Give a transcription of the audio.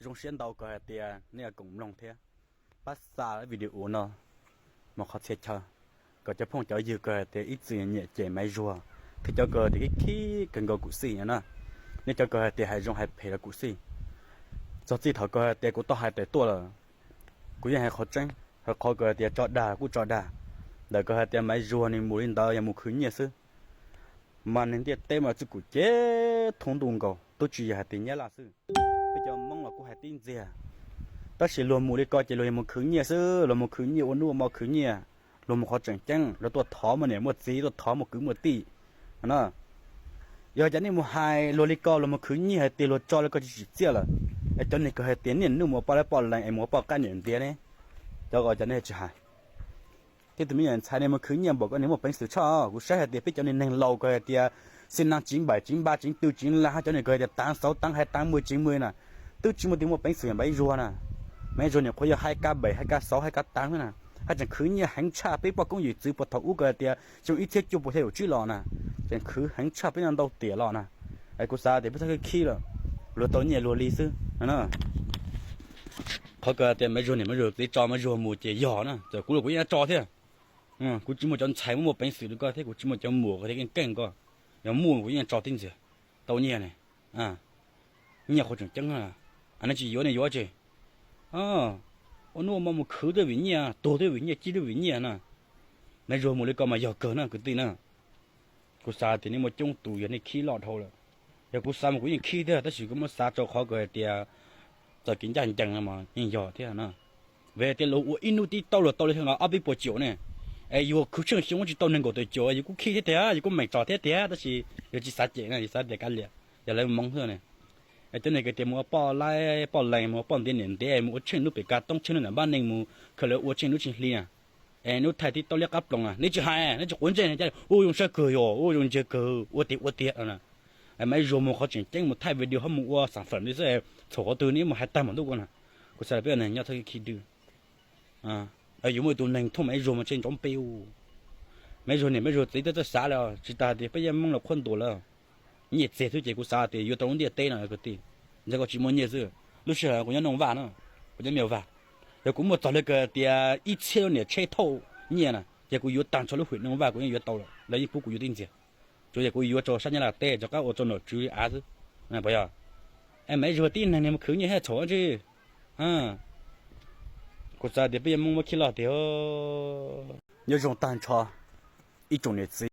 Zoo siab ntau kawg hais tias nej yuav koom mloog thiab pab xa video no mus qhov txhia chaw, kom cov phooj cov ywg kawg hais tias ib txwm nyiam cem Maiv Zuag, thiab cov kawg hais tias khib khib kawg nkaus kuv xij no na. Nej cov kawg hais tias hais zoo hais phem rau kuv xij, txog txij thaum kawg hais tias kuv tau hais tawm tuaj lawm, kuv yeej hais qhov tseeb, hais qhov kawg hais tias tso dag kuj tso dag. Ntawm kawg hais tias Maiv Zuag nws mus li ntawd yog mus khwv nyiaj xwb, mas neeg ntiaj teb mas txwj kum ces thoob ntuj nkaus, twb tsis yog hais tias Nyab Laj xwb. Peb cov Hmoob los kuj hais tib ntxiag, tab sis luag mus li ko ces luag yog mus khwv nyiaj xwb, luag mus khwv nyiaj ua hnub ua hmo khwv nyiaj, luag mus qhov tseem ceeb, luag tuaj thov muaj niam muaj txiv, tuaj thov muaj kwv muaj tij no. Yog cov nej mus hais luag li ko, luag mus khwv nyiaj hais tias luag tso li ko tsis tsim txiaj lawm, es cov neeg kawg hais tias niaj hnub mus ua poj laib poj lees es mus ua poj qab niam ntiav ne, cov ko cov nej tsis hais. Thiab tus me nyuam ntxhais ne mus khwv nyiaj npaum ko nws muaj peev xwm tshaj. Kuv saib hais tias peb cov niag neeg laus kawg hais tias xi nas tseev npaim tseev npab tseev tw tseev laj, hab cov niag kawg hais tias tav xauv tav hais tav muaj tseev muaj na, twb tsis muaj tus muaj peev xwm yog Maiv Zuag na. Maiv Zuag niam qhuav yog hais kab npaim hais kab xauv hais kab tav xwb na, hab tseem khwv nyiaj heev tshaj peb poj koob yawm txwv puag thaum ub kawg hais tias xyoo ib txhiab cuaj puas xya caum tsib los na, tseem khwv heev tshaj peb no ntau tiam los na. Es kuv xav tias peb txhob khib khib lawm, luag tau nyiaj luag li xwb. Qhov kawg tias Maiv Zuag niam Maiv Zuag txiv tso Maiv Zuag mus ces yog na, txawm kuv los kuv yeej tso thiab. Kuv tsis muaj cov ntxhais muaj muaj peev xwm li koj thiab kuv tsis muaj cov muam koj thiab keej keej koj, yog muaj kuv yeej tso tib ntxiag, tau nyiaj ne, nyiaj qhuav tseem ceeb, nej tsis yuav nej yuav tsi. Ua hnub ua hmo mus khwv twb vim nyiaj, tuag twb vim nyiaj, cib twb vim nyiaj na. Maiv Zuag mus li ko mas yog kawg na kwv tij na. Kuv xav tias nej muaj coob tus yog nej khib loj dhau lawm. Yog kuv xav mas kuv yeej khib thiab tab sis kuv muab xav rau qhov kawg hais tias txawm kev ncaj ncees no mas yeej yog thiab na. Vim tias luag ua ib hnub tib tauj luag tau li ob peb puas caum ne, es yuav khwv tsheej xyoo tsis tau nees nkaum tawm caum, yus kuj khib thiab tiag, yus kuj meem tso thiab tiag tab sis yus tsis xav cem na, yus xav tias kav liam, yog lawv hmoov xwb ne. Es cov niag kawg tias mus ua poj laib poj lees, mus ua poj ntiav niam ntiav, mus ua tsheej hnub pem kav toob tsheej hnub nam npab neej, mus khaws lawv ua tsheej hnub tsheej hli na. Es hnub thaij tib tauj liab qab ploos na, neb tsis hais, neb tsis quav ntsej, ua zoo sab kawg yog ua zoo ntseg kawg ua tiag ua tiag no na. Maiv Zuag mus qhov tseem ceeb mus thaij video hab mus ua xam fam li xwb, txhaum qhov twg neb mus hais tag mam ntuj ko na. Kuv xav peb neeg nyob txhob khib khib dwb. Yuav muaj ib tug neeg thooj Maiv Zuag mas tshe ntsoov peb u. Maiv Zuag niam Maiv Zuag txiv twb txawj xav lawm, tsis tas hais tias peb yeej Hmoob los qhuab ntuas lawm. Nyiaj txiag xwb ces kuv xav tias yuav rau lub ntiaj teb no kwv tij, ntxawm koj tsis muaj nyiaj xwb, lub sij hawm kuv nyob Nooj Vaj na, kuv nyob Mias Vaj, yog kuv muaj txog li kawg tias ib txhiab lub niam tsheb thauj nyiaj na ces kuv yuav tag nrho lub hwm Nooj Vaj kuv yeej yuav tau lawm, lawv yeej pub kuv yuav tib ntxiag. Tsuas yog kuv yuav rau sab Nyab Laj teb rov qab ua rau nom tswv li av xwb. Puas yog? Es Maiv Zuag tib neeg niag mus khwv nyiaj thiab txhaum dab tsi? Kuv xav tias peb yeej Hmoob muab khib loj tiag. Nyob zoo tag nrho ib tsoom niam txiv.